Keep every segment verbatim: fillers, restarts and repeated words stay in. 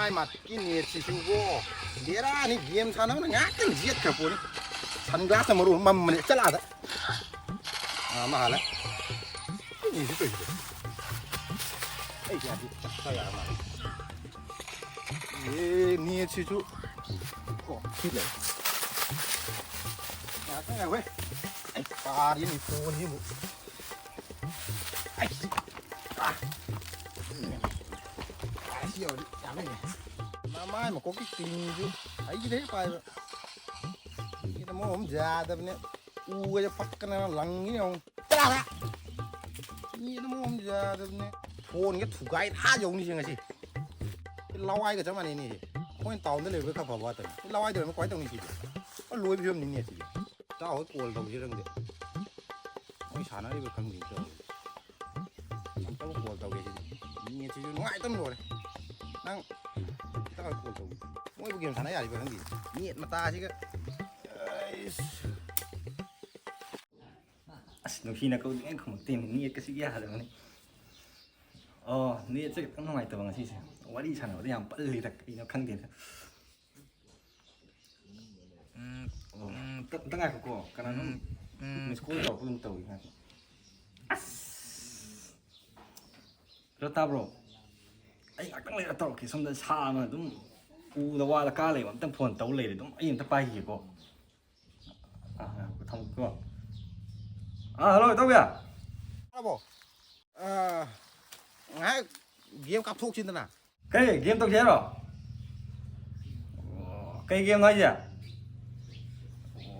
ꯃꯥꯏ ꯃꯥꯇꯤꯛꯀꯤ ꯅꯦꯠꯁꯤꯁꯨꯀꯣ ꯕꯦꯔꯥꯅꯤ, ꯒꯦꯝ ꯁꯥꯟꯅꯕꯅ ꯉꯥꯛꯇꯪ ꯌꯦꯠꯈ꯭ꯔ ꯄꯣꯠꯅꯤ꯫ ꯁꯟ ꯒ꯭ꯂꯥꯁꯅ ꯃꯔꯨ ꯑꯃ ꯃꯝꯕꯅꯦ꯫ ꯆꯠꯂꯥꯗ꯫ ꯑꯥ, ꯑꯃ ꯍꯥꯜꯂꯦ꯫ ꯁꯤ ꯅꯦꯠꯁꯤ ꯀꯩꯒꯤꯅꯣ? ꯑꯩ ꯌꯥꯗꯦ꯫ ꯆꯠꯄ ꯌꯥꯔ ꯃꯥꯜꯂꯦ꯫ ꯑꯦ, ꯅꯦꯠꯁꯤꯁꯨ꯫ ꯑꯣ, ꯁꯤ ꯂꯩ꯫ ꯉꯥꯛꯇꯪ ꯉꯥꯏꯈꯣꯍꯦ꯫ ꯑꯩ ꯀꯥꯔꯤꯅꯤ ꯐꯣꯟꯁꯤꯕꯨ꯫ ꯑꯩ, ꯑꯥ꯫ ꯑꯥ, ꯁꯤ ꯌꯧꯔꯗꯤ ꯌꯥꯝ ꯂꯩꯅꯦ꯫ ꯃꯃꯥꯏ ꯃꯀꯣꯛꯀꯤ ꯀ꯭ꯂꯤꯟꯁꯨ ꯍꯩꯒꯤꯗꯦ ꯄꯥꯏꯕ꯫ ꯁꯤꯅ ꯃꯔꯣꯟ ꯑꯃ ꯌꯥꯗꯕꯅꯦ꯫ ꯎꯒꯁꯦ ꯄꯛꯀꯅ ꯂꯪꯉꯤꯅꯦ ꯑꯃꯨꯛ꯫ ꯆꯠꯂꯣꯗ꯫ ꯃꯤ ꯑꯗꯨꯝ ꯑꯃ ꯌꯥꯗꯕꯅꯦ꯫ ꯐꯣꯟꯒ ꯊꯨꯒꯥꯏ ꯑꯥ ꯌꯧꯅꯤꯁꯦ ꯉꯁꯤ꯫ ꯁꯤ ꯂꯋꯥꯏꯒ ꯆꯞ ꯃꯥꯟꯅꯩꯅꯦ ꯁꯤ꯫ ꯑꯩꯈꯣꯏꯅ ꯇꯥꯎꯟꯗ ꯂꯩꯕ ꯈꯔ ꯐꯕ ꯋꯥꯇꯅꯤ꯫ ꯁꯤ ꯂꯋꯥꯏꯗ ꯂꯩꯔꯝꯃ ꯀꯃꯥꯏꯅ ꯇꯧꯅꯤ ꯁꯤꯗꯤ? ꯑ, ꯂꯣꯏꯕ ꯐꯤꯕꯝꯅꯤꯅꯦ ꯁꯤꯗꯤ꯫ ꯏꯇꯥꯎ ꯍꯣꯏ ꯀꯣꯜ ꯇꯧꯁꯤꯔ ꯈꯪꯗꯦ꯫ ꯃꯣꯏ ꯁꯥꯟꯅꯔꯤꯕ ꯈꯪꯗꯦ ꯇꯧꯔꯤꯁꯦ꯫ ꯑꯝꯇꯕꯨ ꯀꯣꯜ ꯇꯧꯒꯦ ꯁꯤꯗꯤ꯫ ꯅꯦꯠꯁꯤꯁꯨ ꯅꯨꯡꯉꯥꯏꯇꯕꯅ ꯂꯣꯏꯔꯦ꯫ ꯅꯪ ꯏꯇꯥꯎ ꯍꯣꯏ ꯀꯣꯜ ꯇꯧꯒꯦ꯫ ꯃꯣꯏꯕꯨ ꯒꯦꯝ ꯁꯥꯟꯅ ꯌꯥꯔꯤꯕ꯭ꯔꯥ ꯈꯪꯗꯦ꯫ ꯅꯦꯠ ꯃꯇꯥꯁꯤꯒ꯫ ꯑꯩꯁ꯫ ꯑꯁ, ꯅꯨꯡꯁꯤꯅ ꯀꯧꯗ꯭ꯔꯤꯉꯩ ꯈꯨꯝꯃꯛꯇꯦꯅꯦ꯫ ꯅꯦꯠꯀꯁꯤ ꯌꯥꯗꯕꯅꯤ꯫ ꯑꯣ, ꯅꯦꯠꯁꯦ ꯈꯤꯇꯪ ꯅꯨꯡꯉꯥꯏꯇꯕ ꯉꯁꯤꯁꯦ꯫ ꯋꯥꯔꯤ ꯁꯥꯟꯅꯕꯗ ꯌꯥꯝ ꯄꯜꯂꯤꯗ, ꯀꯩꯅꯣ ꯈꯪꯗꯦꯗ꯫ ꯎꯝ, ꯑꯣ, ꯎꯝ, ꯑꯝꯇ, ꯑꯝꯇ ꯉꯥꯏꯈꯣꯀꯣ꯫ ꯀꯅꯥꯅꯣꯝ ꯎꯝ, ꯎꯝ꯫ Miss call ꯇꯧꯔꯛꯄꯒꯨꯝ ꯇꯧꯏ꯫ ꯉꯥꯏꯈꯣ꯫ ꯑꯁ! ꯍꯜꯂꯣ, ꯇꯥꯕ꯭ꯔꯣ? ꯑꯩ ꯉꯥꯛꯇꯪ ꯂꯩꯔ ꯇꯧꯔꯛꯀꯦ꯫ ꯁꯣꯝꯗ ꯁꯥ ꯑꯃ ꯑꯗꯨꯝ ꯎꯗ ꯋꯥꯗ ꯀꯥ ꯂꯩꯕ, ꯑꯝꯇꯪ ꯐꯣꯟ ꯇꯧ ꯂꯩꯔꯦ꯫ ꯑꯗꯨꯝ ꯑꯩ ꯑꯝꯇ ꯄꯥꯏꯈꯤꯒꯦꯀꯣ꯫ ꯑꯥ, ꯊꯝꯃꯒꯦꯀꯣ꯫ ꯑꯥ, ꯍꯜꯂꯣ, ꯏꯇꯥꯎꯕꯤ꯫ ꯇꯥꯔꯕꯣ? ꯑꯥ, ꯉꯥꯏꯍꯥꯛ ꯒꯦꯝ ꯀꯥꯞꯊꯣꯛꯁꯤꯗꯅ꯫ ꯀꯩ ꯒꯦꯝ ꯇꯧꯁꯦ ꯍꯥꯏꯔꯣ? ꯑꯣ, ꯀꯩ ꯒꯦꯝꯅꯣ ꯍꯥꯏꯁꯦ?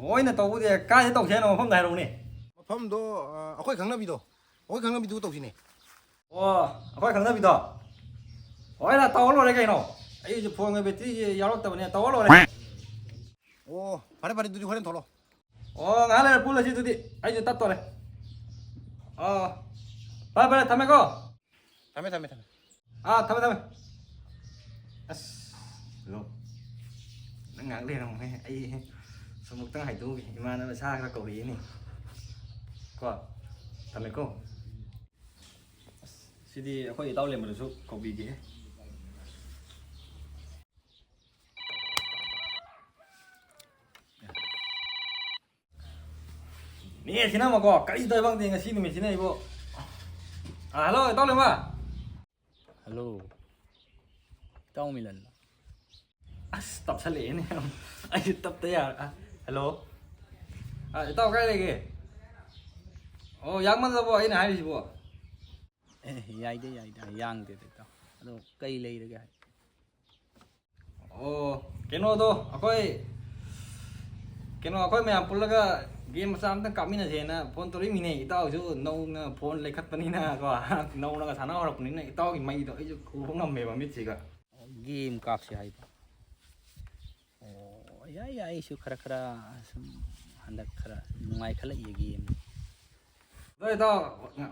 ꯑꯣꯏꯅ ꯇꯧꯕꯗꯤ ꯀꯥꯏꯗ ꯇꯧꯁꯦ ꯍꯥꯏꯅꯣ? ꯃꯐꯝꯗꯣ ꯍꯥꯏꯔꯛꯎꯅꯦ꯫ ꯃꯐꯝꯗꯣ, ꯑꯥ, ꯑꯩꯈꯣꯏ ꯈꯪꯅꯕꯤꯗꯣ, ꯑꯩꯈꯣꯏ ꯈꯪꯅꯕꯤꯗꯨ ꯇꯧꯁꯤꯅꯦ꯫ ꯑꯣ, ꯑꯩꯈꯣꯏ ꯈꯪꯅꯕꯤꯗꯣ? ꯍꯣꯏꯗ, ꯇꯧꯔ ꯂꯣꯏꯔꯦ ꯀꯩꯅꯣ꯫ ꯑꯩꯁꯨ ꯐꯣꯟꯒ ꯕꯦꯇ꯭ꯔꯤꯁꯦ ꯌꯥꯎꯔꯛꯇꯕꯅꯦ, ꯇꯧꯔ ꯂꯣꯏꯔꯦ꯫ ꯑꯣ, ꯐꯔꯦ, ꯐꯔꯦ, ꯑꯗꯨꯗꯤ ꯍꯣꯔꯦꯟ ꯊꯣꯛꯂꯛꯑꯣ꯫ ꯑꯣ, ꯉꯥꯏꯍꯥꯛ ꯂꯩꯔ ꯄꯨꯜꯂꯁꯤ ꯑꯗꯨꯗꯤ꯫ ꯑꯩꯁꯨ ꯇꯠꯇꯣꯔꯦ꯫ ꯑꯣ, ꯐꯔꯦ, ꯐꯔꯦ, ꯊꯝꯃꯦꯀꯣ꯫ ꯊꯝꯃꯦ, ꯊꯝꯃꯦ, ꯊꯝꯃꯦ꯫ ꯑꯥ, ꯊꯝꯃꯦ, ꯊꯝꯃꯦ꯫ ꯑꯁ, ꯍꯜꯂꯣ꯫ ꯅꯪ ꯉꯥꯏꯍꯥꯛ ꯂꯩꯔꯝꯃꯣꯍꯦ꯫ ꯑꯩ ꯁꯨꯝ ꯑꯃꯨꯛꯇꯪ ꯍꯥꯏꯗꯣꯛꯎꯒꯦ꯫ ꯏꯃꯥꯟꯅꯕ ꯁꯥ ꯈꯔ ꯀꯧꯔꯛꯏꯅꯦ꯫ ꯀꯣ, ꯊꯝꯃꯦꯀꯣ꯫ ꯑꯁ, ꯁꯤꯗꯤ ꯑꯩꯈꯣꯏ ꯏꯇꯥꯎ ꯂꯦꯝꯕꯗꯁꯨ ꯀꯧꯕꯤꯒꯦꯍꯦ꯫ ꯅꯦꯠꯁꯤꯅ ꯑꯃꯀꯣ, ꯀꯔꯤ ꯇꯧꯔꯤꯕ ꯈꯪꯗꯦ ꯉꯁꯤ ꯅꯨꯃꯤꯠꯁꯤꯅ ꯑꯩꯕꯨ꯫ ꯑꯥ, ꯍꯜꯂꯣ, ꯏꯇꯥꯎ ꯂꯩꯃ꯫ ꯍꯜꯂꯣ꯫ ꯏꯇꯥꯎ ꯃꯤꯂꯟ꯫ ꯑꯁ, ꯇꯞꯁꯜꯂꯛꯑꯦꯅꯦ꯫ ꯑꯩꯁꯨ ꯇꯞꯇ ꯌꯥꯔ-, ꯑ, ꯍꯜꯂꯣ꯫ ꯑ, ꯏꯇꯥꯎ ꯀꯥꯏ ꯂꯩꯒꯦ? ꯑꯣ, ꯌꯥꯡꯃꯜꯂꯕꯣ ꯑꯩꯅ ꯍꯥꯏꯔꯤꯁꯤꯕꯣ? ꯑꯦ, ꯌꯥꯏꯗ, ꯌꯥꯏꯗ, ꯌꯥꯡꯗꯦꯗ ꯏꯇꯥꯎ꯫ ꯑꯗꯣ ꯀꯩ ꯂꯩꯔꯒꯦ ꯍꯥꯏ? ꯑꯣ, ꯀꯩꯅꯣꯗꯣ, ꯑꯩꯈꯣꯏ, ꯀꯩꯅꯣ, ꯑꯩꯈꯣꯏ ꯃꯌꯥꯝ ꯄꯨꯜꯂꯒ ꯒꯦꯝ ꯃꯆꯥ ꯑꯝꯇꯪ ꯀꯥꯞꯃꯤꯟꯅꯁꯦꯅ ꯐꯣꯟ ꯇꯧꯔꯛꯏꯃꯤꯅꯦ꯫ ꯏꯇꯥꯎꯁꯨ ꯅꯧꯅ ꯐꯣꯟ ꯂꯩꯈꯠꯄꯅꯤꯅ ꯀꯣ, ꯅꯧꯅꯒ ꯁꯥꯟꯅ ꯍꯧꯔꯛꯄꯅꯤꯅ ꯏꯇꯥꯎꯒꯤ ꯃꯩꯗꯣ ꯑꯩꯁꯨ ꯎꯕ ꯉꯝꯃꯦꯕ ꯃꯤꯠꯁꯤꯒ꯫ ꯒꯦꯝ ꯀꯥꯞꯁꯦ ꯍꯥꯏꯕ? ꯑꯣ, ꯌꯥꯏ, ꯌꯥꯏ, ꯑꯩꯁꯨ ꯈꯔ ꯈꯔ ꯁꯨꯝ ꯍꯟꯗꯛ ꯈꯔ ꯅꯨꯡꯉꯥꯏꯈꯠꯂꯛꯏꯌꯦ ꯒꯦꯝ꯫ ꯑꯗꯣ ꯏꯇꯥꯎ,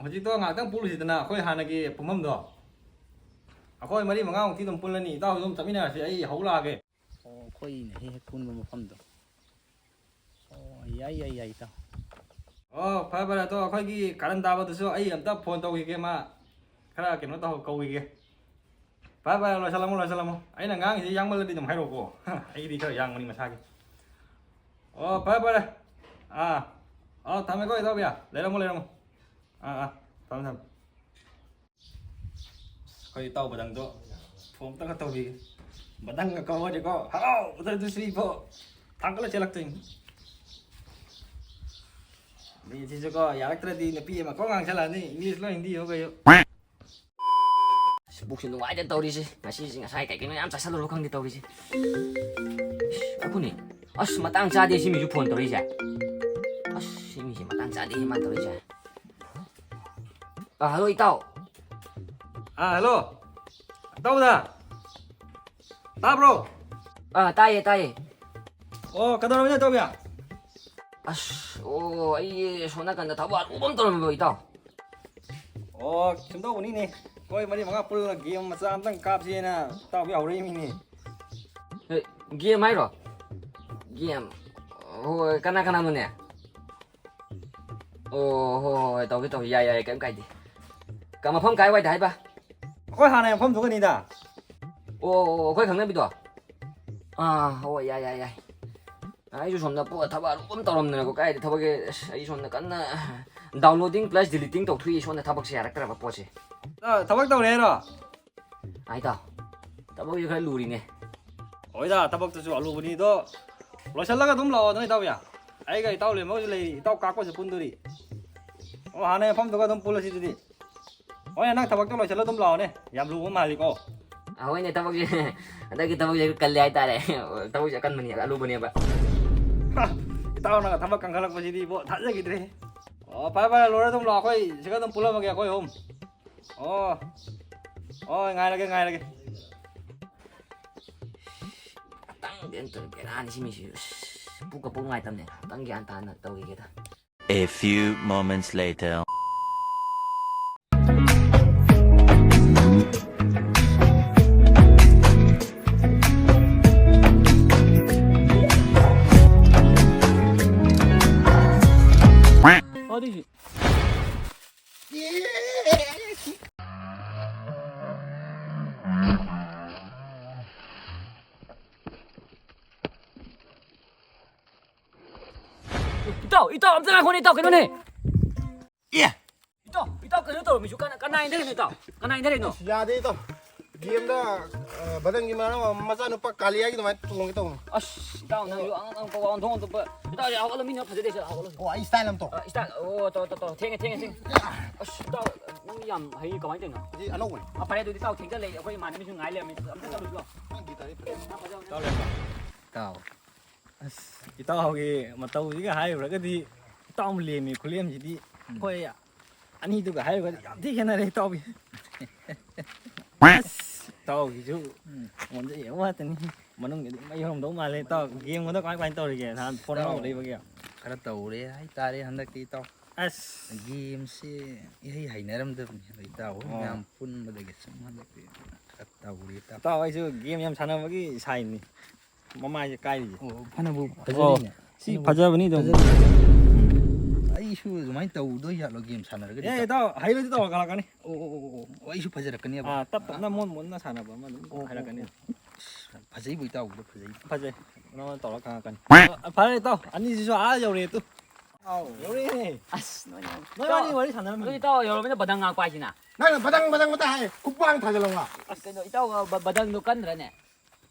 ꯍꯧꯖꯤꯛꯇꯣ ꯉꯥꯏꯍꯥꯛꯇꯪ ꯄꯨꯜꯂꯨꯁꯤꯗꯅ ꯑꯩꯈꯣꯏ ꯍꯥꯟꯅꯒꯤ ꯄꯨꯟꯐꯝꯗꯣ꯫ ꯑꯩꯈꯣꯏ ꯃꯔꯤ ꯃꯉꯥꯃꯨꯛꯇꯤ ꯑꯗꯨꯝ ꯄꯨꯜꯂꯅꯤ, ꯏꯇꯥꯎꯁꯨ ꯑꯗꯨꯝ ꯆꯠꯃꯤꯟꯅꯔꯁꯤ, ꯑꯩ ꯍꯧ ꯂꯥꯛꯑꯒꯦ꯫ ꯑꯣ, ꯑꯩꯈꯣꯏꯅ ꯍꯦꯛ ꯍꯦꯛ ꯄꯨꯟꯕ ꯃꯐꯝꯗꯣ꯫ ꯑꯣ, ꯌꯥꯏ, ꯌꯥꯏ, ꯌꯥꯏ, ꯏꯇꯥꯎ꯫ ꯑꯣ, ꯐꯔꯦ, ꯐꯔꯦ, ꯑꯗꯣ ꯑꯩꯈꯣꯏꯒꯤ ꯀꯥꯔꯟ ꯇꯥꯕꯗꯨꯁꯨ ꯑꯩ ꯑꯝꯇ ꯐꯣꯟ ꯇꯧꯈꯤꯒꯦ, ꯃꯥ ꯈꯔ ꯀꯩꯅꯣ ꯇꯧ, ꯀꯧꯈꯤꯒꯦ꯫ ꯐꯔꯦ, ꯐꯔꯦ, ꯂꯣꯏꯁꯜꯂꯝꯃꯣ, ꯂꯣꯏꯁꯜꯂꯝꯃꯣ꯫ ꯑꯩꯅ ꯉꯥꯡꯉꯤꯁꯦ ꯌꯥꯡꯃꯜꯂꯗꯤ ꯑꯗꯨꯝ ꯍꯥꯏꯔꯛꯑꯣꯀꯣ꯫ ꯑꯩꯗꯤ ꯈꯔ ꯌꯥꯡꯕꯅꯤ ꯃꯁꯥꯒꯤ꯫ ꯑꯣ, ꯐꯔꯦ, ꯐꯔꯦ꯫ ꯑꯥ, ꯑꯥ, ꯊꯝꯃꯦꯀꯣ, ꯏꯇꯥꯎꯕꯤ꯫ ꯂꯩꯔꯝꯃꯣ, ꯂꯩꯔꯝꯃꯣ꯫ ꯑꯥ, ꯑꯥ, ꯊꯝꯃꯦ, ꯊꯝꯃꯦ꯫ ꯑꯩꯈꯣꯏ ꯏꯇꯥꯎ ꯕꯗꯪꯗꯣ ꯐꯣꯟ ꯑꯝꯇꯒ ꯇꯧꯕꯤꯒꯦ꯫ ꯕꯗꯪꯒ ꯀꯧꯔꯗꯤꯀꯣ, ꯍꯔꯥꯎꯕꯗ ꯑꯗꯨꯁꯨ ꯏꯕꯣ ꯊꯥꯡꯒꯠꯂ ꯆꯦꯜꯂꯛꯇꯣꯏꯅꯤ꯫ ꯃꯤꯁꯤꯁꯨꯀꯣ, ꯌꯥꯔꯛꯇ꯭ꯔꯗꯤ ꯅꯨꯄꯤ ꯑꯃ ꯀꯣꯛ ꯉꯥꯡꯁꯜꯂꯛꯑꯅꯤ, ꯏꯪꯂꯤꯁ ꯂꯣꯏ ꯍꯤꯟꯗꯤ ꯍꯣ ꯀꯩꯌꯣ꯫ ꯑꯁ, ꯄꯨꯛꯁꯦ ꯅꯨꯡꯉꯥꯏꯇꯦ ꯇꯧꯔꯤꯁꯦ꯫ ꯉꯁꯤꯁꯦ ꯉꯁꯥꯏ ꯀꯩ ꯀꯩꯅꯣ ꯌꯥꯝ ꯆꯥꯁꯜꯂꯨꯔꯣ ꯈꯪꯗꯦ ꯇꯧꯔꯤꯁꯦ꯫ ꯑꯁ, ꯉꯥꯏꯈꯣꯅꯦ꯫ ꯑꯁ, ꯃꯇꯥꯡ ꯆꯥꯗꯦ ꯁꯤ ꯃꯤꯁꯨ ꯐꯣꯟ ꯇꯧꯔꯛꯏꯁꯦ꯫ ꯑꯁ, ꯁꯤ ꯃꯤꯁꯦ ꯃꯇꯥꯡ ꯆꯥꯗꯦ ꯃꯥꯅ ꯇꯧꯔꯛꯏꯁꯦ꯫ ꯑ, ꯍꯜꯂꯣ, ꯏꯇꯥꯎ꯫ ꯑ, ꯍꯜꯂꯣ꯫ ꯏꯇꯥꯎꯗ꯫ ꯇꯥꯕ꯭ꯔꯣ? ꯑ, ꯇꯥꯏꯌꯦ, ꯇꯥꯏꯌꯦ꯫ ꯑꯣ, ꯀꯩꯗꯧꯔꯝꯃꯤꯅꯣ, ꯏꯇꯥꯎꯕꯤ? ꯑꯁ, ꯑꯣ, ꯑꯩ ꯁꯣꯝ ꯅꯥꯀꯟꯗ ꯊꯕꯛ ꯑꯔꯨꯕ ꯑꯃ ꯇꯧꯔꯝꯃꯤꯕ, ꯏꯇꯥꯎ꯫ ꯑꯣ, ꯁꯨꯝ ꯇꯧꯕꯅꯤꯅꯦ꯫ ꯑꯩꯈꯣꯏ ꯃꯔꯤ ꯃꯉꯥ ꯄꯨꯜꯂꯒ ꯒꯦꯝ ꯃꯆꯥ ꯑꯝꯇꯪ ꯀꯥꯞꯁꯦꯅ ꯏꯇꯥꯎꯕꯤ ꯍꯧꯔꯛꯏꯃꯤꯅꯦ꯫ ꯑꯦ, ꯒꯦꯝ ꯍꯥꯏꯔꯣ? ꯒꯦꯝ? ꯍꯣꯏ, ꯀꯅꯥ ꯀꯅꯥꯅꯣꯅꯦ? ꯑꯣ, ꯍꯣꯏ, ꯍꯣꯏ, ꯍꯣꯏ, ꯇꯧꯒꯦ, ꯇꯧꯒꯦ꯫ ꯌꯥꯏ, ꯌꯥꯏ, ꯀꯩꯝ ꯀꯥꯏꯗꯦ꯫ ꯀ-, ꯃꯐꯝ ꯀꯥꯏꯋꯥꯏꯗ ꯍꯥꯏꯕ? ꯑꯩꯈꯣꯏ ꯍꯥꯟꯅ ꯃꯐꯝꯗꯨꯒꯅꯤꯗ꯫ ꯑꯣ, ꯑꯣ, ꯑꯩꯈꯣꯏ ꯈꯪꯅꯕꯤꯗꯣ? ꯑꯥ, ꯍꯣꯏ, ꯌꯥꯏ, ꯌꯥꯏ, ꯌꯥꯏ꯫ ꯑꯩꯁꯨ ꯁꯣꯝꯗ ꯄꯣ-, ꯊꯕꯛ ꯑꯔꯨꯕ ꯑꯃ ꯇꯧꯔꯝꯗꯅꯀꯣ, ꯀꯥꯏꯗ ꯊꯕꯛꯀꯤ, ꯑꯁ, ꯑꯩ ꯁꯣꯝꯗ ꯀꯟꯅ downloading plus deleting ꯇꯧꯊꯣꯛꯏ, ꯁꯣꯝꯗ ꯊꯕꯛꯁꯦ ꯌꯥꯔꯛꯇ꯭ꯔꯕ ꯄꯣꯠꯁꯦ꯫ ꯑ, ꯊꯕꯛ ꯇꯧꯔꯦ ꯍꯥꯏꯔꯣ? ꯑꯥ, ꯏꯇꯥꯎ, ꯊꯕꯛꯁꯦ ꯈꯔ ꯂꯨꯔꯤꯅꯦ꯫ ꯍꯣꯏꯗ, ꯊꯕꯛꯇꯨꯁꯨ ꯑꯂꯨꯕꯅꯤ ꯑꯗꯣ, ꯂꯣꯏꯁꯤꯜꯂꯒ ꯑꯗꯨꯝ ꯂꯥꯛꯑꯣ ꯅꯣꯏ ꯏꯇꯥꯎ ꯌꯥ꯫ ꯑꯩꯒ ꯏꯇꯥꯎ ꯂꯦꯝꯕꯒꯁꯨ ꯂꯩꯔꯤ, ꯏꯇꯥꯎ ꯀꯥꯛꯄꯁꯨ ꯄꯨꯟꯗꯣꯔꯤ꯫ ꯑꯣ, ꯍꯥꯟꯅꯩ ꯃꯐꯝꯗꯨꯒ ꯑꯗꯨꯝ ꯄꯨꯜꯂꯁꯤ ꯑꯗꯨꯗꯤ꯫ ꯍꯣꯏ, ꯅꯪ ꯊꯕꯛꯇꯣ ꯂꯣꯏꯁꯤꯜꯂ ꯑꯗꯨꯝ ꯂꯥꯛꯑꯣꯅꯦ, ꯌꯥꯝ ꯂꯨꯕ ꯃꯥꯜꯂꯤꯀꯣ꯫ ꯑ, ꯍꯣꯏꯅꯦ, ꯊꯕꯛꯁꯦ ꯍꯟꯗꯛꯀꯤ ꯊꯕꯛꯁꯦ ꯀꯜꯂꯦ ꯍꯥꯏꯇꯥꯔꯦ꯫ ꯊꯕꯛꯁꯦ ꯑꯀꯟꯕꯅꯤ, ꯑꯂꯨꯕꯅꯦꯕ꯫ ꯍꯥ, ꯏꯇꯥꯎꯅꯒ ꯊꯕꯛ ꯀꯟꯈꯠꯂꯛꯄꯁꯤꯗꯤ ꯏꯕꯣ, ꯊꯥꯖꯈꯤꯗ꯭ꯔꯦ꯫ ꯑꯣ, ꯐꯔꯦ, ꯐꯔꯦ, ꯂꯣꯏꯔ ꯑꯗꯨꯝ ꯂꯥꯛꯑꯣ, ꯑꯩꯈꯣꯏ ꯁꯤꯗ ꯑꯗꯨꯝ ꯄꯨꯜꯂꯝꯃꯒꯦ, ꯑꯩꯈꯣꯏ ꯑꯍꯨꯝ꯫ ꯑꯣ, ꯍꯣꯏ, ꯉꯥꯏꯔꯒꯦ, ꯉꯥꯏꯔꯒꯦ꯫ ꯈꯤꯇꯪ ꯀꯩꯅꯣ ꯇꯧꯔꯦ, ꯕꯦꯔꯥꯅꯤ ꯁꯤ ꯃꯤꯁꯤꯁꯨ꯫ ꯑꯁ, ꯄꯨꯛꯀ ꯄꯨꯛ ꯅꯨꯡꯉꯥꯏꯇꯕꯅꯦ꯫ ꯈꯤꯇꯪ ꯒ꯭ꯌꯥꯟ ꯇꯥꯅ ꯇꯧꯈꯤꯒꯦꯗ꯫ A few moments later. ꯏꯇꯥꯎ, ꯏꯇꯥꯎ, ꯑꯝꯇ ꯉꯥꯏꯈꯣꯅꯦ, ꯏꯇꯥꯎ, ꯀꯩꯅꯣꯅꯦ꯫ ꯑꯦ! ꯏꯇꯥꯎ, ꯏꯇꯥꯎ, ꯀꯩꯅꯣ ꯇꯧꯔꯝꯃꯤꯁꯨ ꯀꯅꯥ, ꯀꯅꯥ ꯏꯟꯊꯔꯤꯅꯣ, ꯏꯇꯥꯎ? ꯀꯅꯥ ꯏꯟꯊꯔꯤꯅꯣ? ꯑꯁ, ꯌꯥꯗꯦ, ꯏꯇꯥꯎ꯫ ꯒꯦꯝꯗ, ꯑ, ꯕꯗꯟꯒꯤ ꯃꯔꯝ ꯑꯃ ꯃꯆꯥꯅꯨꯄꯥ ꯀꯥꯂꯤꯌꯥꯒꯤ ꯑꯗꯨꯃꯥꯏꯅ ꯇꯣꯡꯒꯦ ꯇꯧꯕꯅꯤ꯫ ꯑꯁ, ꯏꯇꯥꯎ, ꯅꯪꯁꯨ ꯑꯉꯛ ꯑꯉꯛꯄ ꯋꯥ ꯑꯣꯟꯊꯣꯛ ꯑꯣꯟꯊꯣꯛꯄ꯫ ꯏꯇꯥꯎ, ꯍꯧꯒꯠꯂꯣ, ꯃꯤꯅ ꯐꯖꯗꯦ, ꯁꯤꯗ ꯍꯧꯒꯠꯂꯣ꯫ ꯑꯣ, ꯑꯩ style ꯑꯃ ꯇꯧ꯫ ꯑ, style, ꯑꯣ, ꯇꯧ, ꯇꯧ, ꯇꯧ꯫ ꯊꯦꯡꯉꯦ, ꯊꯦꯡꯉꯦ, ꯊꯦꯡꯉꯦ꯫ ꯑꯁ, ꯏꯇꯥꯎ, ꯅꯪꯗꯤ ꯌꯥꯝ ꯍꯩ, ꯀꯃꯥꯏꯅ ꯇꯧꯔꯤꯅꯣ? ꯁꯤ ꯑꯅꯧꯕꯅꯤ꯫ ꯑ, ꯐꯔꯦ, ꯑꯗꯨꯗꯤ ꯏꯇꯥꯎ, ꯊꯦꯡꯖꯜꯂꯦ, ꯑꯩꯈꯣꯏ ꯏꯃꯥꯟꯅꯕꯤꯁꯨ ꯉꯥꯏ ꯂꯩꯔꯝꯃꯦ꯫ ꯑꯝꯇ ꯆꯠꯂꯨꯁꯤ ꯂꯥꯎ꯫ ꯅꯪ ꯒꯤꯇꯥꯔꯗꯤ ꯐꯖꯅ ꯏꯇꯥꯎ, ꯂꯩꯔꯝꯕ꯫ ꯏꯇꯥꯎ꯫ ꯑꯁ, ꯏꯇꯥꯎꯒꯤ ꯃꯇꯧꯁꯤꯒ ꯍꯥꯏꯔꯨꯔꯒꯗꯤ ꯏꯇꯥꯎ ꯂꯦꯝꯃꯤ ꯈꯨꯂꯦꯝꯁꯤꯗꯤ ꯎꯝ꯫ ꯑꯩꯈꯣꯏ ꯑꯅꯤꯗꯨꯒ ꯍꯥꯏꯔꯨꯔꯒꯗꯤ ꯌꯥꯝ ꯊꯤ ꯈꯦꯠꯅꯔꯦ ꯏꯇꯥꯎꯒꯤ꯫ ꯑꯁ, ꯏꯇꯥꯎꯒꯤꯁꯨ ꯎꯝ꯫ ꯑꯣꯟꯖꯩ ꯍꯥꯏꯕ ꯉꯥꯛꯇꯅꯤ꯫ ꯃꯅꯨꯡꯗꯗꯤ ꯃꯩ ꯍꯧꯔꯝꯗꯧ ꯃꯥꯜꯂꯦ ꯏꯇꯥꯎ꯫ ꯒꯦꯝꯒꯗꯣ ꯀꯃꯥꯏ ꯀꯃꯥꯏ ꯇꯧꯔꯤꯒꯦ? ꯅꯍꯥꯟ ꯐꯣꯟ ꯏꯇꯥꯎ, ꯑꯅꯧꯕ ꯂꯩꯕꯒꯤ? ꯈꯔ ꯇꯧꯔꯦ ꯍꯥꯏꯇꯥꯔꯦ ꯍꯟꯗꯛꯇꯤ ꯏꯇꯥꯎ꯫ ꯑꯁ꯫ ꯒꯦꯝꯁꯦ ꯏꯍꯩ ꯍꯩꯅꯔꯝꯗꯕꯅꯤ꯫ ꯑꯗꯣ ꯏꯇꯥꯎ ꯍꯣꯏ ꯑꯣ꯫ ꯃꯌꯥꯝ ꯄꯨꯟꯕꯗꯒꯤ ꯁꯨꯝ ꯍꯟꯗꯛꯇꯤ ꯈꯔ ꯇꯧꯔꯦ ꯏꯇꯥꯎ꯫ ꯏꯇꯥꯎ ꯑꯩꯁꯨ ꯒꯦꯝ ꯌꯥꯝ ꯁꯥꯟꯅꯕꯒꯤ ꯁꯥꯏꯅꯤ꯫ ꯃꯃꯥꯏꯁꯦ ꯀꯥꯏꯔꯤꯁꯦ꯫ ꯑꯣ, ꯐꯅꯕꯨ ꯑꯣ, ꯐꯖꯔꯤꯅꯦ꯫ ꯁꯤ ꯐꯖꯕꯅꯤ ꯑꯗꯨꯝ꯫ ꯐꯖꯔꯤꯅꯦ꯫ ꯎꯝ꯫ ꯑꯩꯁꯨ ꯑꯗꯨꯃꯥꯏꯅ ꯇꯧꯗꯣꯏ ꯖꯥꯠꯂꯣ ꯒꯦꯝ ꯁꯥꯟꯅꯔꯒꯗꯤ ꯑꯦ, ꯏꯇꯥꯎ? ꯏꯇꯥꯎ, ꯍꯩꯔꯗꯤ ꯇꯧꯔꯛꯀꯅꯤ꯫ ꯑꯣ, ꯑꯣ, ꯑꯣ, ꯑꯣ, ꯑꯣ, ꯑꯩꯁꯨ ꯐꯖꯔꯛꯀꯅꯦꯕ꯫ ꯑꯥ, ꯇꯞ ꯇꯞꯅ ꯃꯣꯟ ꯃꯣꯟꯅ ꯁꯥꯟꯅꯕ ꯑꯃ ꯑꯗꯨꯝ ꯑꯣ, ꯑꯣ, ꯍꯩꯔꯛꯀꯅꯤ꯫ ꯑꯣ꯫ ꯐꯖꯩꯕꯨ ꯏꯇꯥꯎꯒꯤꯗꯣ ꯐꯖꯩ꯫ ꯐꯖꯩ꯫ ꯅꯉꯣꯟꯗ ꯇꯧꯔ ꯈꯪꯉꯛꯀꯅꯤ꯫ ꯑ, ꯐꯔꯦ ꯏꯇꯥꯎ, ꯑꯅꯤꯁꯤꯁꯨ ꯑꯥ ꯌꯧꯔꯦ ꯇꯨ꯫ ꯑꯥꯎ꯫ ꯌꯧꯔꯦꯅꯦ꯫ ꯑꯁ, ꯅꯣꯏ ꯌꯥꯝ ꯅꯣꯏ ꯋꯥꯔꯤ, ꯏꯇꯥꯎ, ꯋꯥꯔꯤ ꯁꯥꯟꯅꯔꯝꯃꯤ꯫ ꯑꯗꯨ ꯏꯇꯥꯎ ꯌꯧꯔꯕꯅꯤꯅ ꯕꯗꯪ ꯉꯥꯛꯄ ꯍꯥꯏꯁꯤꯅ꯫ ꯅꯪꯅ ꯕꯗꯪ ꯕꯗꯪ ꯃꯇꯥ ꯍꯥꯏ, ꯈꯨꯄꯥꯡ ꯊꯥꯖꯤꯜꯂꯧ ꯉꯥ꯫ ꯑꯁ, ꯀꯩꯅꯣ, ꯏꯇꯥꯎꯒ ꯕ-, ꯕꯗꯪꯗꯣ ꯀꯟꯗ꯭ꯔꯅꯦ?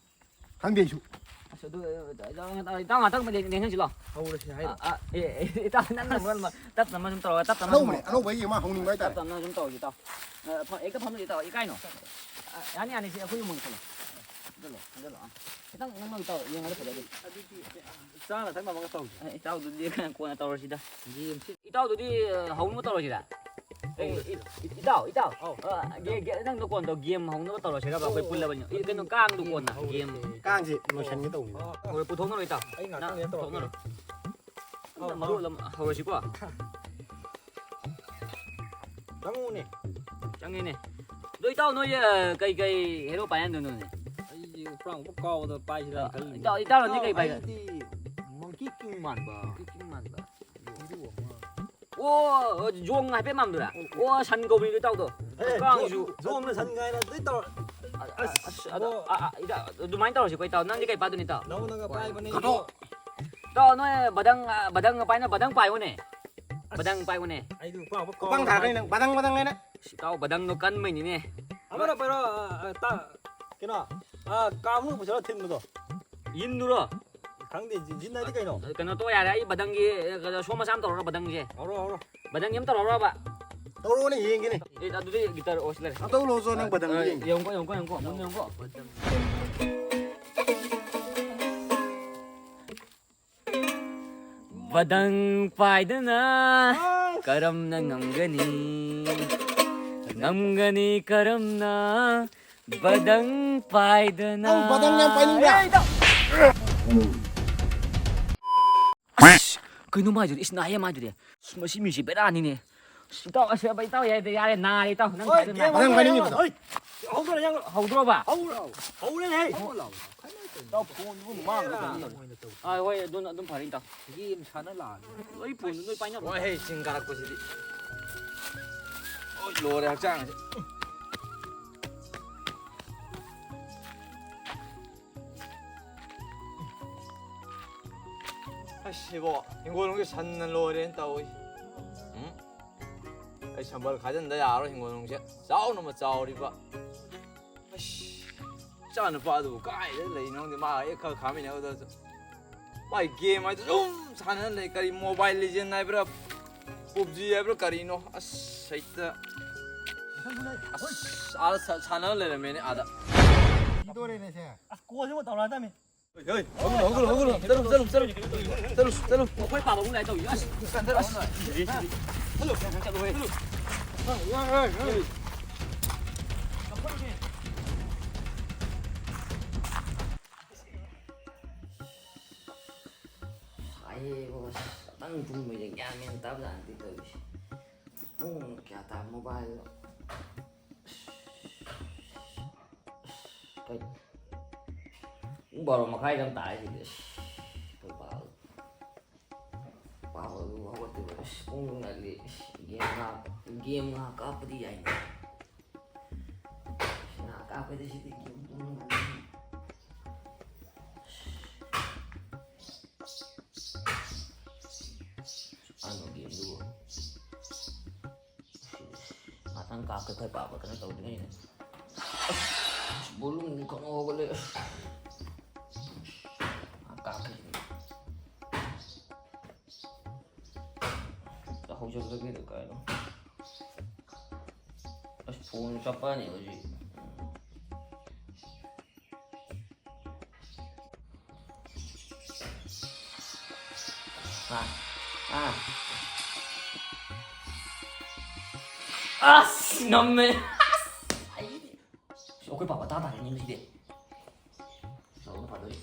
ꯈꯪꯗꯦ ꯑꯩꯁꯨ꯫ ꯑꯁ, ꯑꯗꯨ, ꯏꯇꯥꯎ ꯉꯥꯛꯇꯪ ꯂꯦꯡ-, ꯂꯦꯡꯍꯟꯁꯤꯂꯣ꯫ ꯍꯧꯔꯁꯤ ꯍꯥꯏꯔꯣ꯫ ꯑ, ꯑ, ꯑꯦ, ꯑꯦ, ꯏꯇꯥꯎ ꯅꯪꯅ ꯃꯔꯣꯟ ꯑꯃ ꯇꯞ ꯇꯞꯅ ꯁꯨꯝ ꯇꯧꯔꯒ ꯇꯞ ꯇꯞꯅ ꯁꯨꯝ ꯑꯅꯧꯕꯅꯦ, ꯑꯅꯧꯕ ꯑꯩꯒꯤ ꯑꯃ ꯍꯧꯅꯤꯡꯕ ꯍꯥꯏꯇꯥꯔꯦ꯫ ꯇꯞ ꯇꯞꯅ ꯁꯨꯝ ꯇꯧꯔꯁꯤ ꯏꯇꯥꯎ꯫ ꯑ, ꯐ-, ꯍꯦꯛꯇ ꯐꯝꯃꯁꯤ ꯏꯇꯥꯎ, ꯏꯀꯥꯏꯅꯣ꯫ ꯑ, ꯌꯥꯅꯤ, ꯌꯥꯅꯤ, ꯁꯤ ꯑꯩꯈꯣꯏ ꯌꯨꯝ ꯑꯣꯏꯅ ꯆꯠꯂꯣ꯫ ꯍꯟꯖꯜꯂꯣ, ꯍꯟꯖꯜꯂꯣ, ꯑ꯫ ꯈꯤꯇꯪ ꯅꯪ ꯅꯪ ꯏꯇꯥꯎ ꯌꯦꯡꯉꯒ ꯐꯖꯗꯦ꯫ ꯑꯗꯨꯗꯤ ꯆꯥꯅ ꯊꯛꯅꯕ ꯑꯃꯒ ꯇꯧꯁꯤ꯫ ꯑ, ꯏꯇꯥꯎꯗꯨꯗꯤ ꯀꯣꯟꯅ ꯇꯧꯔꯁꯤꯗ꯫ ꯒꯦꯝꯁꯤ꯫ ꯏꯇꯥꯎꯗꯨꯗꯤ, ꯑ, ꯍꯧꯅꯕ ꯇꯧꯔꯁꯤꯔ? ꯑꯦ, ꯏ-, ꯏ-, ꯏꯇꯥꯎ, ꯏꯇꯥꯎ꯫ ꯑꯧ꯫ ꯑ, ꯒꯦ-, ꯒꯦ-, ꯅꯪꯗꯣ ꯀꯣꯟ ꯇꯧ, ꯒꯦꯝ ꯍꯧꯅꯕ ꯇꯧꯔꯁꯤꯔꯕ ꯑꯩꯈꯣꯏ ꯄꯨꯜꯂꯕꯅꯤꯅ? ꯏ-, ꯀꯩꯅꯣ, ꯀꯥꯡꯗꯨ ꯀꯣꯟꯅ, ꯒꯦꯝ꯫ ꯀꯥꯡꯁꯦ ꯂꯣꯏꯁꯟꯒꯦ ꯇꯧꯕꯅꯤꯗ꯫ ꯍꯣꯏ, ꯄꯨꯊꯣꯛꯅꯔꯣ, ꯏꯇꯥꯎ꯫ ꯑꯩ ꯉꯥꯛꯇꯪ ꯅꯪ ꯂꯩꯔ ꯇꯧꯔꯛꯀꯦ꯫ ꯄꯨꯊꯣꯛꯅꯔꯣ꯫ ꯑꯧ, ꯃꯔꯨ ꯑꯧ꯫ ꯑꯗꯨꯝ ꯍꯧꯔꯁꯤꯀꯣ꯫ ꯆꯪꯉꯨꯅꯦ꯫ ꯆꯪꯉꯤꯅꯦ꯫ ꯑꯗꯣ ꯏꯇꯥꯎ ꯅꯣꯏ, ꯑ, ꯀꯩ ꯀꯩ ꯍꯦꯔꯣ ꯄꯥꯏꯍꯟꯗꯣꯏꯅꯣꯅꯦ? ꯑꯩꯗꯤ ꯎꯄ꯭ꯔꯥꯡ ꯀꯥꯎꯕꯗ ꯄꯥꯏꯁꯤꯔꯥ ꯑ, ꯈꯜꯂꯤꯅꯦ꯫ ꯏꯇꯥꯎ, ꯏꯇꯥꯎꯅꯗꯤ ꯀꯩ ꯄꯥꯏꯒꯦ? ꯑꯩꯗꯤ ꯃꯣꯡꯀꯤ ꯀꯤꯡ ꯃꯥꯟꯕ꯫ ꯃꯣꯡꯀꯤ ꯀꯤꯡ ꯃꯥꯟꯕ꯫ ꯍꯤꯔꯣ ꯑꯃ꯫ ꯑꯣ, ꯑꯣ, ꯖꯣꯡ ꯍꯥꯏꯐꯦꯠ ꯃꯥꯟꯕꯗꯨꯔꯥ? ꯑꯣ, ꯑꯣ꯫ ꯑꯣ, ꯁꯟ ꯀꯧꯕꯅꯤꯗꯣ ꯏꯇꯥꯎꯗꯣ꯫ ꯑꯦ, ꯀꯥꯡꯁꯨ꯫ ꯖꯣꯡ-, ꯖꯣꯡꯅ ꯁꯟ ꯀꯥꯏꯅ ꯑꯗꯨꯏ ꯇꯧꯔ-, ꯑꯁ, ꯑꯁ, ꯑꯗꯣ, ꯕꯣ꯫ ꯑ, ꯑ, ꯏꯇꯥꯎ, ꯑꯗꯨꯃꯥꯏꯅ ꯇꯧꯔꯁꯤꯀꯣ, ꯏꯇꯥꯎ꯫ ꯅꯪꯗꯤ ꯀꯩ ꯄꯥꯏꯗꯣꯏꯅꯣ, ꯏꯇꯥꯎ? ꯅꯧꯅꯒ ꯄꯥꯏꯕꯅꯦ꯫ ꯀꯥꯊꯣꯛ꯫ ꯏꯇꯥꯎ, ꯅꯣꯏ ꯕꯗꯪ, ꯑ, ꯕꯗꯪ ꯄꯥꯏꯅ, ꯕꯗꯪ ꯄꯥꯏꯌꯣꯅꯦ꯫ ꯑꯁ, ꯕꯗꯪ ꯄꯥꯏꯌꯣꯅꯦ꯫ ꯑꯩꯗꯤ ꯎꯄꯥ ꯎꯄꯥ ꯈꯨꯄꯥꯡ ꯀꯥꯎꯔꯦ꯫ ꯊꯥꯔꯛꯀꯅꯤ ꯅꯪ, ꯕꯗꯪ, ꯕꯗꯪ ꯍꯥꯏꯅ꯫ ꯑꯁ, ꯏꯇꯥꯎ, ꯕꯗꯪꯗꯣ ꯀꯟꯕꯩꯅꯤꯅꯦ꯫ ꯑꯃꯅ ꯄꯥꯏꯔꯣ, ꯑ, ꯑ, ꯇꯥ-, ꯀꯩꯅꯣ, ꯑ, ꯀꯥ ꯃꯅꯨꯡ ꯄꯨꯁꯜꯂ ꯊꯤꯟꯕꯗꯣ꯫ ꯌꯤꯟꯗꯨꯔꯣ? ꯈꯪꯗꯦ, ꯖꯤ-, ꯖꯤꯟ ꯍꯥꯏꯗꯤ ꯀꯩꯅꯣ? ꯀꯩꯅꯣ ꯇꯧ ꯌꯥꯔꯦ, ꯑꯩ ꯕꯗꯪꯒꯤ, ꯑ, ꯀꯩꯅꯣ, ꯁꯣ ꯃꯆꯥ ꯑꯃ ꯇꯧꯔꯒ ꯕꯗꯪꯁꯦ꯫ ꯍꯧꯔꯣ, ꯍꯧꯔꯣ꯫ ꯕꯗꯪꯒꯤ ꯑꯃ ꯇꯧꯔꯛꯑꯣꯕ꯫ ꯇꯧꯔꯛꯑꯣꯅꯦ, ꯌꯦꯡꯒꯦꯅꯦ꯫ ꯑꯦ, ꯑꯗꯨꯗꯤ ꯒꯤꯇꯔ ꯑꯣꯁ ꯂꯩꯔꯦ꯫ ꯑꯇꯧ ꯂꯧꯖꯣ ꯅꯪ ꯕꯗꯪꯗꯣ ꯑ, ꯌꯦꯡꯒꯦ꯫ ꯌꯦꯡꯉꯨꯀꯣ, ꯌꯦꯡꯉꯨꯀꯣ, ꯌꯦꯡꯉꯨꯀꯣ, ꯃꯨꯟꯅ ꯌꯦꯡꯉꯨꯀꯣ꯫ ꯕꯗꯪ ꯄꯥꯏꯗꯅ ꯑꯁ! ꯀꯔꯝꯅ ꯉꯝꯒꯅꯤ? ꯉꯝꯒꯅꯤ ꯀꯔꯝꯅ? ꯕꯗꯪ ꯄꯥꯏꯗꯅ꯫ ꯅꯪ ꯕꯗꯪ ꯌꯥꯝ ꯄꯥꯏꯅꯤꯡꯕ꯭ꯔꯥ? ꯑꯦ, ꯏꯇꯥꯎ! ꯑꯁ! ꯀꯩꯅꯣ ꯃꯥꯏꯗꯨꯗꯤ? ꯏꯁ, ꯅꯥꯏꯌꯦ ꯃꯥꯏꯗꯨꯗꯤ꯫ ꯑꯁ, ꯃꯁꯤ ꯃꯤꯁꯤ ꯕꯦꯔꯥꯅꯤꯅꯦ꯫ ꯑꯁ, ꯏꯇꯥꯎ, ꯑꯁ, ꯏꯇꯥꯎ, ꯌꯥꯔꯦ, ꯌꯥꯔꯦ, ꯅꯥꯔꯦ, ꯏꯇꯥꯎ꯫ ꯅꯪ ꯍꯣꯏ, ꯁꯥꯏꯗꯣ ꯒꯦꯝ ꯅꯥꯔꯦ꯫ ꯕꯗꯪ ꯄꯥꯏꯅꯤꯡꯉꯤꯕꯗꯣ? ꯍꯣꯏ, ꯍꯧꯗꯣꯔꯦ, ꯌꯥꯝ ꯍꯧꯗ꯭ꯔꯣꯕ? ꯍꯧꯔꯦ, ꯍꯧꯔꯦ, ꯍꯦ꯫ ꯏꯇꯥꯎ, ꯐꯣꯟꯗꯨꯕꯨ ꯃꯥꯡꯕ ꯀꯩꯅꯣ ꯇꯧꯔꯦ꯫ ꯑꯥ, ꯍꯣꯏ, ꯑꯗꯨꯅ ꯑꯗꯨꯝ ꯐꯔꯦ, ꯏꯇꯥꯎ꯫ ꯒꯦꯝ ꯁꯥꯟꯅ ꯂꯥꯛꯑꯒꯦ꯫ ꯑꯩ ꯐꯣꯟꯗꯨ ꯂꯣꯏ ꯄꯥꯏꯅꯕ꯫ ꯍꯣꯏ, ꯍꯦ, ꯆꯤꯡ ꯀꯥꯔꯛꯄꯁꯤꯗꯤ꯫ ꯍꯣꯏ, ꯂꯣꯏꯔꯦ ꯍꯛꯆꯥꯡꯁꯦ꯫ ꯁꯤꯕꯣ, ꯍꯤꯡꯒꯣꯜ ꯅꯨꯡꯁꯦ ꯁꯟꯅ ꯂꯣꯏꯔꯦꯅ ꯇꯧꯏ꯫ ꯎꯝ? ꯑꯩ ꯁꯝꯕꯜ ꯈꯥꯖꯤꯟꯗ ꯌꯥꯔꯣꯏ, ꯍꯤꯡꯒꯣꯜ ꯅꯨꯡꯁꯦ ꯆꯥꯎꯅ ꯑꯃ ꯆꯥꯎꯔꯤꯕ꯫ ꯑꯁ, ꯏꯆꯥ ꯅꯨꯄꯥꯗꯨꯕꯨ ꯀꯥꯏꯗ ꯂꯩꯅꯣ ꯈꯪꯗꯦ, ꯃꯥ ꯍꯦꯛ ꯈꯔ ꯈꯥꯃꯤꯟꯅꯕꯗꯁꯨ꯫ ꯃꯥꯏ ꯒꯦꯝ ꯍꯥꯏꯗꯨ ꯁꯨꯝ ꯁꯥꯟꯅ ꯂꯩ꯫ ꯀꯔꯤ ꯃꯣꯕꯥꯏꯜ ꯂꯤꯖꯦꯟ ꯍꯥꯏꯕ꯭ꯔꯥ, ꯄꯨꯕꯖꯤ ꯍꯥꯏꯕ꯭ꯔꯥ ꯀꯔꯤꯅꯣ? ꯑꯁ, ꯍꯦꯛꯇ, ꯑꯁ, ꯑꯥꯗ ꯁꯥ-, ꯁꯥꯟꯅ ꯂꯩꯔꯝꯃꯦꯅꯦ ꯑꯥꯗ꯫ ꯁꯤꯗꯣꯔꯦꯅꯦ ꯁꯦ꯫ ꯑꯁ, ꯀꯣꯜꯁꯤꯃ ꯇꯧꯔꯛꯑꯗꯝꯅꯤ꯫ ꯍꯣꯏ, ꯍꯣꯏ, ꯍꯧꯒꯠꯂꯣ, ꯍꯧꯒꯠꯂꯣ, ꯍꯧꯒꯠꯂꯣ꯫ ꯆꯠꯂꯨ, ꯆꯠꯂꯨ, ꯆꯠꯂꯨ꯫ ꯆꯠꯂꯨ, ꯆꯠꯂꯨ꯫ ꯑꯩꯈꯣꯏ ꯄꯥꯕꯕꯨ ꯂꯥꯏ ꯇꯧꯏ꯫ ꯑꯁ, ꯆꯠꯂꯨ, ꯆꯠꯂꯨ꯫ ꯍꯣꯏ, ꯍꯣꯏ, ꯍꯣꯏ꯫ ꯁꯥꯏꯌꯦꯕꯣ, ꯑꯁ, ꯉꯥꯛꯇꯪ ꯇꯨꯝꯕꯩꯁꯦ ꯒ꯭ꯌꯥꯟ ꯃꯦꯟ ꯇꯥꯕ ꯖꯥꯠ ꯅꯠꯇꯦ ꯇꯧꯔꯤꯁꯦ꯫ ꯄꯨꯡ ꯀꯌꯥ ꯇꯥꯔꯦ ꯃꯣꯕꯥꯏꯜꯗꯣ? ꯑꯁ, ꯀꯩ-, ꯄꯨꯡ ꯕꯥꯔꯣ ꯃꯈꯥꯏꯗ ꯑꯃ ꯇꯥꯔꯦ ꯁꯤꯗꯤ꯫ ꯑꯁ, ꯑꯩꯈꯣꯏ ꯄꯥꯕ, ꯄꯥꯕꯗꯨ ꯍꯧꯒꯠꯇꯦꯕ꯫ ꯑꯁ, ꯄꯨꯡ ꯉꯜꯂꯤ꯫ ꯑꯁ, ꯒꯦꯝ ꯉꯥꯏꯍꯥꯛ, ꯒꯦꯝ ꯉꯥꯏꯍꯥꯛ ꯀꯥꯞꯄꯗꯤ ꯌꯥꯏꯅ꯫ ꯉꯥꯏꯍꯥꯛ ꯀꯥꯞꯄꯗꯤ ꯁꯤꯗꯤ ꯒꯦꯝ ꯄꯨꯡ ꯉꯜꯂꯤ꯫ ꯑꯅꯣ ꯒꯦꯝꯗꯨꯕꯨ꯫ ꯉꯥꯛꯇꯪ ꯀꯥꯞꯀꯦ ꯑꯩꯈꯣꯏ ꯄꯥꯕ ꯀꯩꯅꯣ ꯇꯧꯗ꯭ꯔꯤꯉꯩꯗ꯫ ꯑꯁ, ꯕꯣꯂꯨꯝ ꯈꯪꯍꯧ ꯍꯧꯒꯠꯂꯦ꯫ ꯑꯁ, ꯉꯥꯛ ꯀꯥꯞꯀꯦ꯫ ꯍꯧꯖꯤꯜꯂꯒꯦꯗ ꯀꯥꯏꯅꯣ꯫ ꯑꯁ, ꯐꯣꯟ ꯆꯞꯄꯅꯤ ꯍꯧꯖꯤꯛ꯫ ꯑꯥ, ꯑꯥ꯫ ꯑꯁ, ꯉꯝꯃꯦ꯫ ꯑꯁ, ꯑꯩꯗꯤ꯫ ꯑꯁ, ꯑꯩꯈꯣꯏ ꯄꯥꯄꯥ ꯇꯥ ꯇꯥꯔꯦꯅꯦ ꯉꯁꯤꯗꯤ꯫ ꯇꯧꯕꯅ ꯐꯗꯣꯔꯤ꯫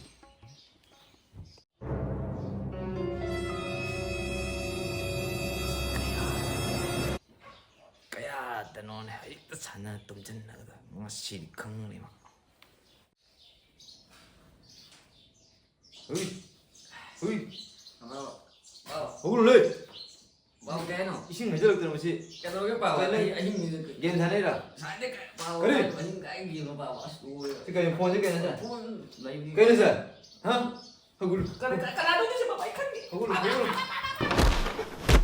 ꯀꯌꯥꯗꯅꯣꯅꯦ ꯍꯦꯛꯇ ꯁꯥꯟꯅ ꯇꯨꯝꯁꯤꯟꯅꯒꯗꯕ꯫ ꯉꯁꯤꯗꯤ ꯈꯪꯒꯅꯤ ꯃꯥ꯫ ꯍꯨꯏ! ꯍꯨꯏ! ꯍꯧꯒꯠꯂꯨ! ꯕꯥꯎ, ꯀꯩ ꯍꯥꯏꯅꯣ? ꯏꯁꯤꯡ ꯍꯩꯖꯤꯜꯂꯛꯇꯅ ꯃꯁꯤ꯫ ꯀꯩꯗꯧꯔꯒꯦ ꯄꯥꯕ? ꯀꯩ ꯂꯩ? ꯑꯩ ꯑꯍꯤꯡꯅꯤꯗ ꯀꯩ-, ꯒꯦꯝ ꯁꯥꯟꯅꯩꯔꯥ? ꯉꯁꯥꯏꯗꯩ ꯀꯩ-, ꯄꯥꯕ ꯀꯔꯤ? ꯍꯥꯏꯕ ꯑꯍꯤꯡ ꯀꯥꯏ ꯒꯦꯝꯅꯣ ꯄꯥꯕ? ꯑꯁ, ꯂꯣꯏꯔꯦ꯫ ꯁꯤ ꯀꯩꯅꯣ? ꯐꯣꯟꯁꯦ ꯀꯩꯅꯣ ꯁꯦ? ꯐꯣꯟ ꯂꯩꯕꯅꯤ꯫ ꯀꯩꯅꯣ ꯁꯦ? ꯍꯥ? ꯍꯧꯒꯠꯂꯨ꯫ ꯀꯅꯥ ꯀꯅꯥ- ꯀꯅꯥꯅꯣ ꯍꯧꯖꯤꯛ ꯃꯃꯥꯏ ꯈꯪꯗꯦ꯫ ꯍꯧꯒꯠꯂꯨ, ꯍꯧꯒꯠꯂꯨ꯫